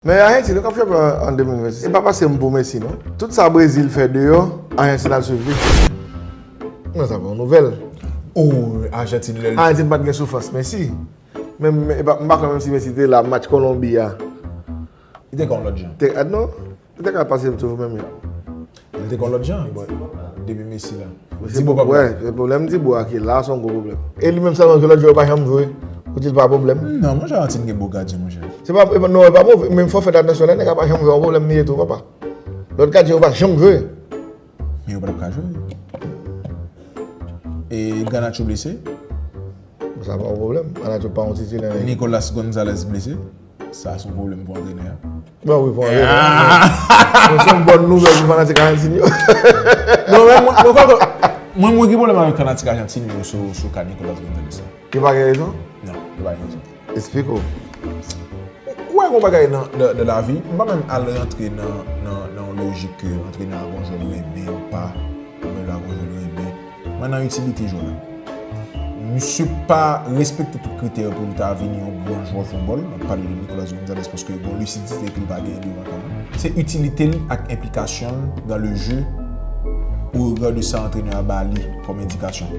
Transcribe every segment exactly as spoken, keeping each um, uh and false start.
Men Ajantin, nou k ap chanpyon an de mil vennsis. E pa pase m pou Messi, non. Tout sa Brezil fè deyò, Ajantin al swiv li. Mwen sa pa yon nouvèl. Oh, Ajantin lè l. Ajantin pa t gen soufrans Messi. Men m pa kwè menm si Messi te la, match Kolonbi a. Li te ka yon lòt jan. Te, ah, non, li te ka pase m toujou menm jan. Li te ka yon lòt jan, bon, depi Messi la. Dibo pa bon. Pwoblèm Dibo a ki la, se yon gwo pwoblèm. E li menm sèlman ke lòt jwè yo pa janm jwe, ou di l pa pwoblèm? Non, monchè, Ajantin gen bon gadyen, monchè. Se pa, non, e pa move, men fò fè atansyon, lè nèg la pa janm jwe, yon pwoblèm li ye tou, papa. Lòt gadyen yo pa janm jwe. Men yo pa t ap ka jwe. E Garnacho blese? Sa pa yon pwoblèm. Garnacho pa yon titilè. Nicolas Gonzalez blese? Sa se yon pwoblèm pou antrenè a. Bon, wi, pou antrenè a. Men se yon bòn nouvèl pou fanatik Ajantin yo. Non, men mwen, mwen, mwen, mwen gen pwoblèm avèk fanatik Ajantin yo sou, sou ka Nicolas Gonzalez la. Yo pa gen rezon? Non, yo pa gen rezon. Eksplike w. Ou wè yon bagay nan, nan, nan lavi, m pa menm al rantre nan, nan, nan yon lojik ke antrenè a gon jwè l renmen ou pa, oubyen l pa gon jwè l renmen. Mwen nan itilite jwè la. Misye pa respekte tout kritè pou l ta vin yon gran jwè foutbòl. M ap pale de Nicolas Gonzalez paske gon lisidite ke l pa genyen devan kan l. Se itilite l ak enplikasyon l dans le jeu au regard de sa antrenè a ba li kòm endikasyon.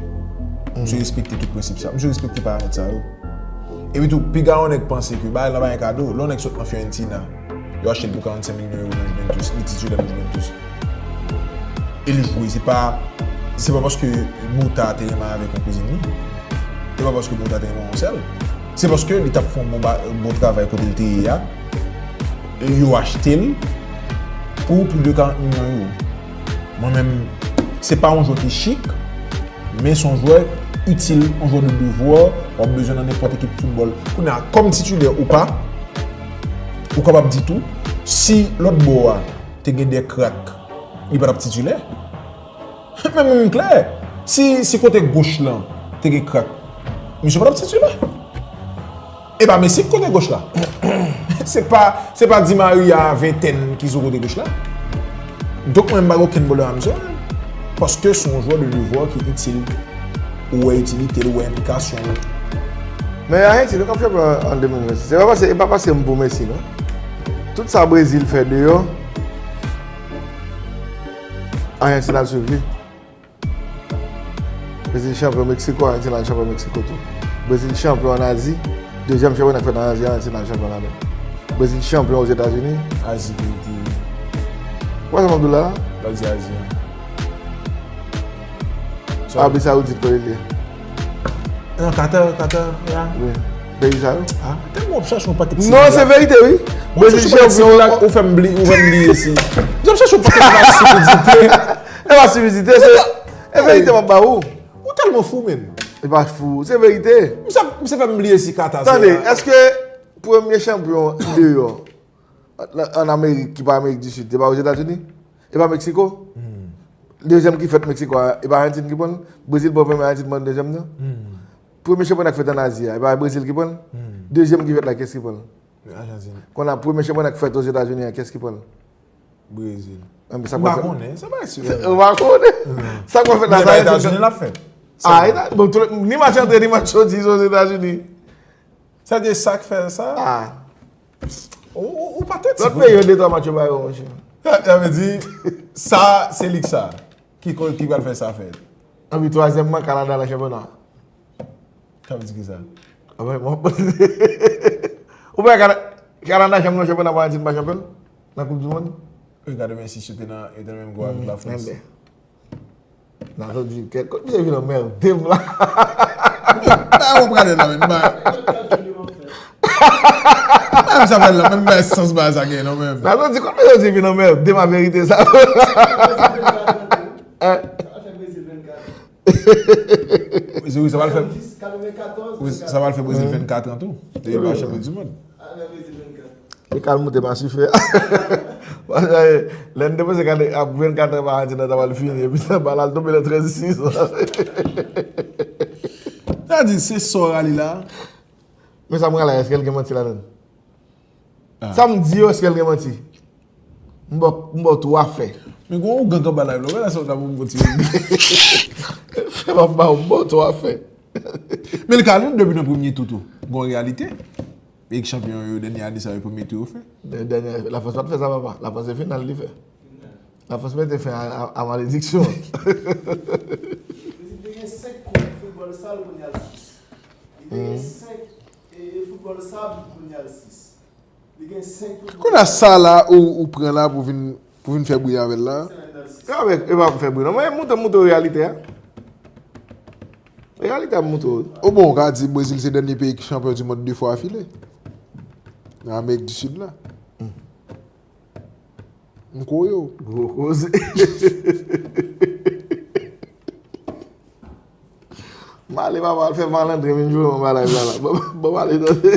Misye respekte tout prensip sa. Misye respekte paramèt sa yo. Epi tou, piga yon nèg panse ke bagay lan pa gen kado. Lè yon nèg sot nan Fiorentina, yo achte l pou karannsenk milyon euro nan Juventus, li titilè nan Juventus. E li jwe, se pa, se pa paske Mota te renmen avèk yon kouzin li. Se pa paske Mota te renmen yon sè l. Se paske li t ap fè yon bon, bon travay kote l te ye a. E yo achte l pou plis de karant milyon euro. Mwen menm, se pa yon jwè ki chik, men se yon jwè itil, yon jwè de devwa, w ap bezwen nan nenpòt ekip foutbòl. Kounye a, kòm titilè ou pa, ou kapab di tou, si lòt bò a te gen de krak, li pa t ap titilè. Men mwen m klè, si, si kote goch lan te gen krak, misye pa t ap titilè. E pa Messi ki kote goch la. Se pa, se pa Di Maria ventèn ki sou kote goch la. Donk mwen m pa gen okenn pwoblèm ak misye. Paske se yon jwè de devwa ki itil. Ou wè itilite l, ou wè enplikasyon l. Men Ayiti, nou k ap chanpyon an de mil vennsis. Se pa pase, e pa pase m pou Messi, non. Tout sa Brezil fè deyò, Ajantin al swiv li. Brezil chanpyon Meksiko, Ajantin al chanpyon Meksiko tou. Brezil chanpyon ann Azi, dezyèm chanpyona k fèt ann Azi, Ajantin al chanpyon ladan. Brezil chanpyon Ozetazini. Azi ki, ki. Ou wè sa m ap di w la a? L ap di Azi an. Arabi Sawoudit, kote l ye? Non, Katar, Katar, ya. Wi. Peyi sa yo? Ah, tèlman w ap chache yon pakèt Non, se verite, wi. Brezil chanpyon. Ou fè m bliye, ou fè m bliye si. M ap chache yon pakèt match stipidite. E pa stipidite, se, e verite m ap ba ou. Ou tèlman fou, menn. E pa fou, se verite. Misye, misye fè m bliye si Katar se. Tande, èske premye chanpyon deyò ann Amerik ki pa Amerik di Sid, se pa Ozetazini? E pa Meksiko? Dezyèm ki fèt Meksiko a, e pa Ajantin ki pran l? Brezil pran premye, Ajantin pran dezyèm nan? Premye chanpyona k fèt ann Azi a, e pa Brezil ki pran l? Dezyèm ki fèt la, kiyès ki pran l? Ajantin. Kounye a, premye chanpyona k fèt Ozetazini a, kiyès ki pran l? Brezil. Enben, sa k ap fèt? M pa konnen, sa pa si. Ou pa konnen? Sa k ap fèt la, sa Etazini l ap fèt. Ah, bon, ni match antre, ni match soti, se Ozetazini. Sa di sa k fè sa? Ah. Ou, ou, ou pa tèt. Lòt peyi yo de twa match yo ba yo, monchè. Sa vle di, sa, se lig sa. Ki, ki pral fè sa fèt? Epi twazyèmman, Kanada nan chanpyona. Sa vle di ki sa? Ou pa Kanada janm nan chanpyona pa Ajantin pa chanpyon nan Koup di Mond? Wi, gade men si yo te nan, yo te nan menm gwoup avèk Lafrans. Nan sa di kèk kote misye vin anmède m la. Ba ou prale la menm ba. Menm sa fè la menm ba sans ba sa gen non menm. Nan sa di kote misye vin anmède m a verite sa. Sa pral fè Brezil vennkat an tou. Yo pa chanpyon di mond. E kal moute pa sife. Lè n te panse kale ap vennkat an pa Ajantin nan ta pral fini epi sa bal al tonbe nan trèz sis. Sa di se sò rali la. Men sa m rale a, èske l gen manti ladan l? Sa m di yo, èske l gen manti? M ba w twa fè. Men gon ougan k anba live la, ou wè la sa w ta pou m kontinye. Fè m ap ba w, m ba w twa fè. Men l ka lib depi nan premye tou tou. Gon reyalite. Peyi k chanpyon yo, dènye ane sa yo, premye tou yo fè. Dènye, Lafrans pa t fè sa, papa. Lafrans se final li fè. Lafrans mete fen a, a, a malediksyon. Li te gen senk kont foutbòl sal, kounye a l sis. Li te gen senk e, e foutbòl sab, kounye a l sis. Li gen senk foutbòl Kounye a sa la ou, ou pran la pou vin, pou vin fè bri avè l la. Avèk, e pa pou fè bri non. Mwen, montre, montre reyalite a. Reyalite a montre. O bon, ou ka di Brezil se dènye peyi ki chanpyon di mond de fwa afile. Nan Amerik di Sid la. M kwè yo. Gwo koze. M ale papa al fè malandren vin jwe yon bagay la. Bon, bon, ale tande.